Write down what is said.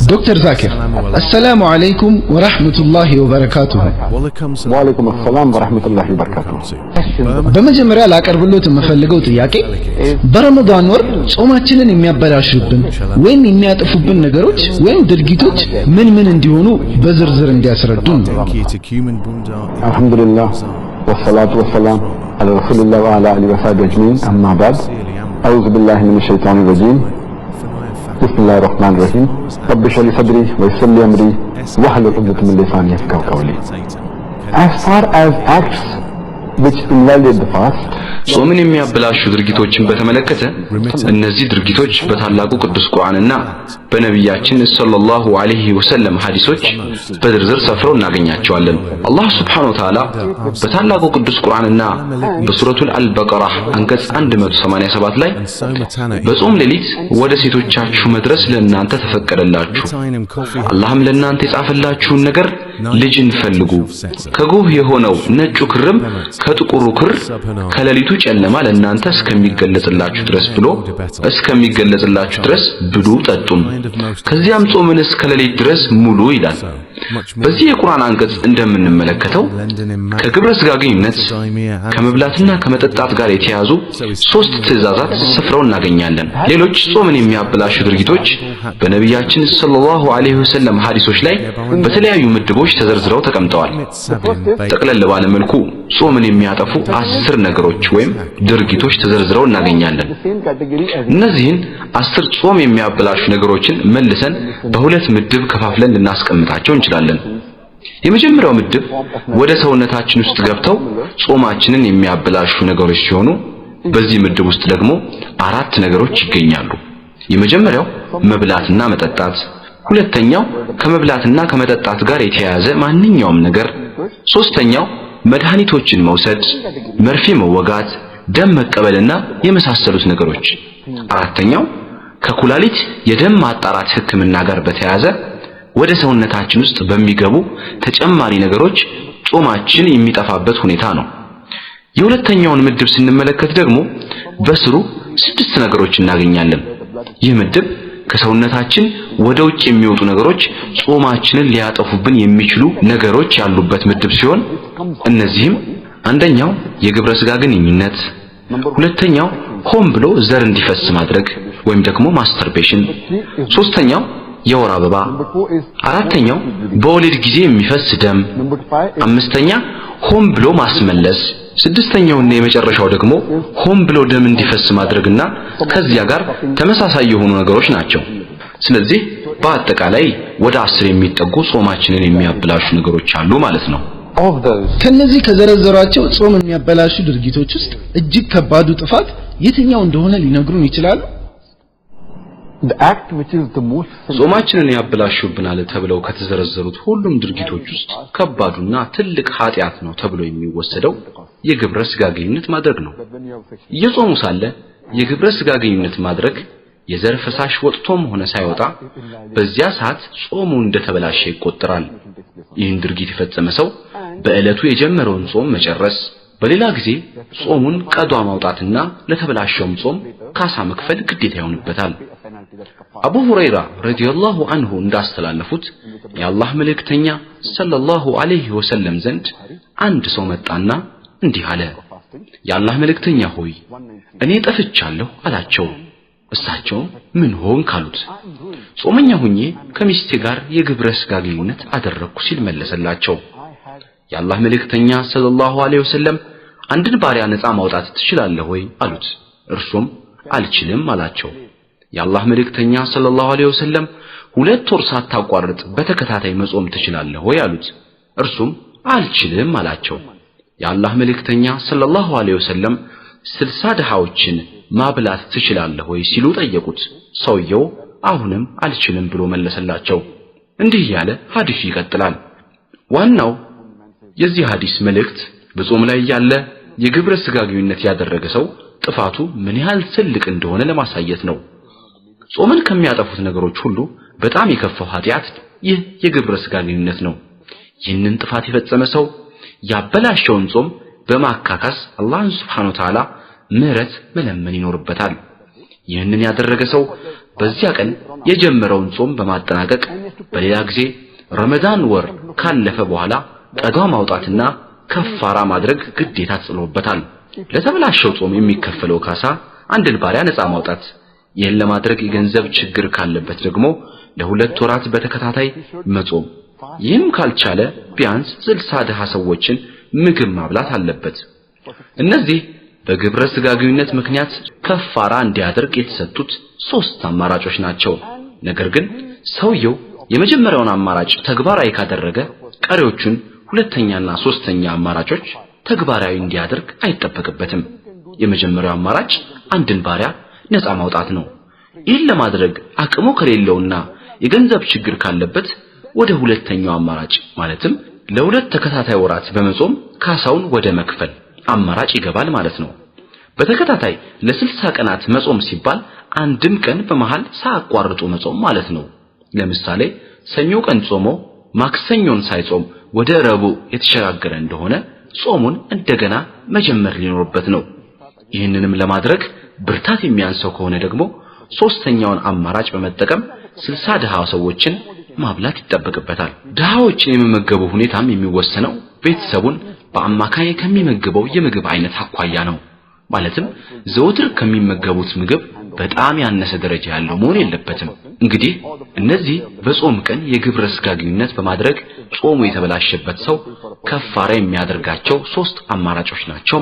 ዶክተር ዛኪር፣ አሰላሙ አለይኩም ወራህመቱላሂ ወበረካቱሁ። ወአለይኩም ሰላም ወራህመቱላሂ ወበረካቱሁ። በመጀመሪያ ላቀርብሎት የምፈልገው ጥያቄ በረመዳን ወር ጾማችንን የሚያበላሹብን ወይም የሚያጠፉብን ነገሮች ወይም ድርጊቶች ምን ምን እንዲሆኑ በዝርዝር እንዲያስረዱን ነው። አልሐምዱሊላህ ወሰላቱ ወሰላም አላ ረሱሊላህ ወአላ አሊሂ ወሰህቢሂ አጅመዒን፣ አማ ባድ፣ አዑዙ ቢላሂ ሚነ ሸይጣኒ ረጂም፣ ቢስሚላሂ ረህማኒ ረሂም፣ ረቢ ሽረህ ሊ ሰድሪ ወየስር ሊ አምሪ ወህሉል ዑቅደተ ሚን ሊሳኒ የፍቀሁ ቀውሊ። As far as acts which invalidate the fast, ጾምን የሚያበላሹ ድርጊቶችን በተመለከተ እነዚህ ድርጊቶች በታላቁ ቅዱስ ቁርአንና በነቢያችን ሰለላሁ ዐለይሂ ወሰለም ሐዲሶች በዝርዝር ሰፍረው እናገኛቸዋለን። አላህ ሱብሓነሁ ወተዓላ በታላቁ ቅዱስ ቁርአንና በሱረቱል አልበቀራ አንቀጽ 187 ላይ በጾም ሌሊት ወደ ሴቶቻችሁ መድረስ ለእናንተ ተፈቀደላችሁ፣ አላህም ለእናንተ የጻፈላችሁን ነገር ልጅን ፈልጉ፣ ከጎህ የሆነው ነጩ ክርም ከጥቁሩ ክር ከሌሊቱ ጨለማ ለእናንተ እስከሚገለጽላችሁ ድረስ ብሎ እስከሚገለጽላችሁ ድረስ ብሉ ጠጡም፣ ከዚያም ጾምን እስከ ሌሊት ድረስ ሙሉ ይላል። በዚህ የቁርአን አንቀጽ እንደምንመለከተው ከግብረ ስጋ ግንኙነት፣ ከመብላትና ከመጠጣት ጋር የተያዙ ሶስት ትእዛዛት ሰፍረው እናገኛለን። ሌሎች ጾምን የሚያበላሹ ድርጊቶች በነቢያችን ሰለላሁ ዐለይሂ ወሰለም ሐዲሶች ላይ በተለያዩ ምድቦች ተዘርዝረው ተቀምጠዋል። ጠቅለል ባለ መልኩ ጾምን የሚያጠፉ 10 ነገሮች ወይም ድርጊቶች ተዘርዝረው እናገኛለን። እነዚህን 10 ጾም የሚያበላሹ ነገሮችን መልሰን በሁለት ምድብ ከፋፍለን ልናስቀምጣቸው እንችላለን። የመጀመሪያው ምድብ ወደ ሰውነታችን ውስጥ ገብተው ጾማችንን የሚያበላሹ ነገሮች ሲሆኑ በዚህ ምድብ ውስጥ ደግሞ አራት ነገሮች ይገኛሉ። የመጀመሪያው መብላትና መጠጣት፣ ሁለተኛው ከመብላትና ከመጠጣት ጋር የተያያዘ ማንኛውም ነገር፣ ሶስተኛው መድኃኒቶችን መውሰድ፣ መርፌ መወጋት፣ ደም መቀበልና የመሳሰሉት ነገሮች፣ አራተኛው ከኩላሊት የደም ማጣራት ሕክምና ጋር በተያያዘ ወደ ሰውነታችን ውስጥ በሚገቡ ተጨማሪ ነገሮች ጾማችን የሚጠፋበት ሁኔታ ነው። የሁለተኛውን ምድብ ስንመለከት ደግሞ በስሩ ስድስት ነገሮች እናገኛለን። ይህ ምድብ ከሰውነታችን ወደ ውጭ የሚወጡ ነገሮች ጾማችንን ሊያጠፉብን የሚችሉ ነገሮች ያሉበት ምድብ ሲሆን እነዚህም አንደኛው የግብረ ስጋ ግንኙነት፣ ሁለተኛው ሆን ብሎ ዘር እንዲፈስ ማድረግ ወይም ደግሞ masturbation፣ ሶስተኛው የወር አበባ፣ አራተኛው በወሊድ ጊዜ የሚፈስ ደም፣ አምስተኛ ሆን ብሎ ማስመለስ፣ ስድስተኛውና የመጨረሻው ደግሞ ሆን ብሎ ደም እንዲፈስ ማድረግና ከዚያ ጋር ተመሳሳይ የሆኑ ነገሮች ናቸው። ስለዚህ በአጠቃላይ ወደ 10 የሚጠጉ ጾማችንን የሚያበላሹ ነገሮች አሉ ማለት ነው። of those, ከነዚህ ከዘረዘሯቸው ጾም የሚያበላሹ ድርጊቶች ውስጥ እጅግ ከባዱ ጥፋት የትኛው እንደሆነ ሊነግሩን ይችላሉ? the act which is the most sinful ጾማችንን ያበላሹብናል ተብለው ከተዘረዘሩት ሁሉም ድርጊቶች ውስጥ ከባዱና ትልቅ ኃጢአት ነው ተብሎ የሚወሰደው የግብረ ስጋ ግንኙነት ማድረግ ነው። እየጾሙ ሳለ የግብረ ስጋ ግንኙነት ማድረግ የዘር ፈሳሽ ወጥቶም ሆነ ሳይወጣ በዚያ ሰዓት ጾሙ እንደተበላሸ ይቆጠራል። ይህን ድርጊት የፈጸመ ሰው በዕለቱ የጀመረውን ጾም መጨረስ፣ በሌላ ጊዜ ጾሙን ቀዷ ማውጣትና ለተበላሸውም ጾም ካሳ መክፈል ግዴታ ይሆንበታል። አቡ ሁረይራ ረዲየላሁ አንሁ እንዳስተላለፉት የአላህ መልእክተኛ ሰለላሁ ዐለይሂ ወሰለም ዘንድ አንድ ሰው መጣና እንዲህ አለ፣ የአላህ መልእክተኛ ሆይ፣ እኔ ጠፍቻለሁ አላቸው። እሳቸውም ምን ሆንክ አሉት። ጾመኛ ሁኜ ከሚስቴ ጋር የግብረ ስጋ ግንኙነት አደረግኩ ሲል መለሰላቸው። የአላህ መልእክተኛ ሰለላሁ ዐለይሂ ወሰለም አንድን ባሪያ ነፃ ማውጣት ትችላለህ ወይ አሉት። እርሱም አልችልም አላቸው። የአላህ መልእክተኛ ሰለላሁ ዐለይሂ ወሰለም 2 ወር ሳታቋርጥ በተከታታይ መጾም ትችላለህ ወይ አሉት። እርሱም አልችልም አላቸው። የአላህ መልእክተኛ ሰለላሁ ዐለይሂ ወሰለም 60 ድሃዎችን ማብላት ትችላለህ ወይ ሲሉ ጠየቁት። ሰውየው አሁንም አልችልም ብሎ መለሰላቸው። እንዲህ እያለ ሐዲሱ ይቀጥላል። ዋናው የዚህ ሐዲስ መልእክት በጾም ላይ ያለ የግብረ ስጋ ግንኙነት ያደረገ ሰው ጥፋቱ ምን ያህል ትልቅ እንደሆነ ለማሳየት ነው። ጾምን ከሚያጠፉት ነገሮች ሁሉ በጣም የከፋው ኃጢአት ይህ የግብረ ስጋ ግንኙነት ነው። ይህንን ጥፋት የፈጸመ ሰው ያበላሸውን ጾም በማካካስ አላህን ሱብሓነሁ ወተዓላ ምህረት መለመን ይኖርበታል። ይህንን ያደረገ ሰው በዚያ ቀን የጀመረውን ጾም በማጠናቀቅ በሌላ ጊዜ ረመዳን ወር ካለፈ በኋላ ቀዷ ማውጣትና ከፋራ ማድረግ ግዴታ ተጥሎበታል። ለተበላሸው ጾም የሚከፈለው ካሳ አንድን ባሪያ ነፃ ማውጣት፣ ይህን ለማድረግ የገንዘብ ችግር ካለበት ደግሞ ለ2 ወራት በተከታታይ መጾም፣ ይህም ካልቻለ ቢያንስ 60 ድሃ ሰዎችን ምግብ ማብላት አለበት። እነዚህ በግብረ ስጋ ግንኙነት ምክንያት ከፋራ እንዲያደርግ የተሰጡት ሶስት አማራጮች ናቸው። ነገር ግን ሰውየው የመጀመሪያውን አማራጭ ተግባራዊ ካደረገ ቀሪዎቹን ሁለተኛና ሶስተኛ አማራጮች ተግባራዊ እንዲያደርግ አይጠበቅበትም። የመጀመሪያው አማራጭ አንድን ባሪያ ነፃ ማውጣት ነው። ይህን ለማድረግ አቅሙ ከሌለውና የገንዘብ ችግር ካለበት ወደ ሁለተኛው አማራጭ፣ ማለትም ለ2 ተከታታይ ወራት በመጾም ካሳውን ወደ መክፈል አማራጭ ይገባል ማለት ነው። በተከታታይ ለ60 ቀናት መጾም ሲባል አንድም ቀን በመሃል ሳያቋርጡ መጾም ማለት ነው። ለምሳሌ ሰኞ ቀን ጾሞ ማክሰኞን ሳይጾም ወደ ረቡዕ የተሸጋገረ እንደሆነ ጾሙን እንደገና መጀመር ሊኖርበት ነው። ይህንንም ለማድረግ ብርታት የሚያንሰው ከሆነ ደግሞ ሶስተኛውን አማራጭ በመጠቀም 60 ድሃ ሰዎችን ማብላት ይጠበቅበታል። ድሃዎችን የመመገቡ ሁኔታም የሚወሰነው ቤተሰቡን በአማካይ ከሚመግበው የምግብ አይነት አኳያ ነው። ማለትም ዘወትር ከሚመገቡት ምግብ በጣም ያነሰ ደረጃ ያለው መሆን የለበትም። እንግዲህ እነዚህ በጾም ቀን የግብረ ስጋ ግንኙነት በማድረግ ጾሙ የተበላሸበት ሰው ከፋራ የሚያደርጋቸው ሶስት አማራጮች ናቸው።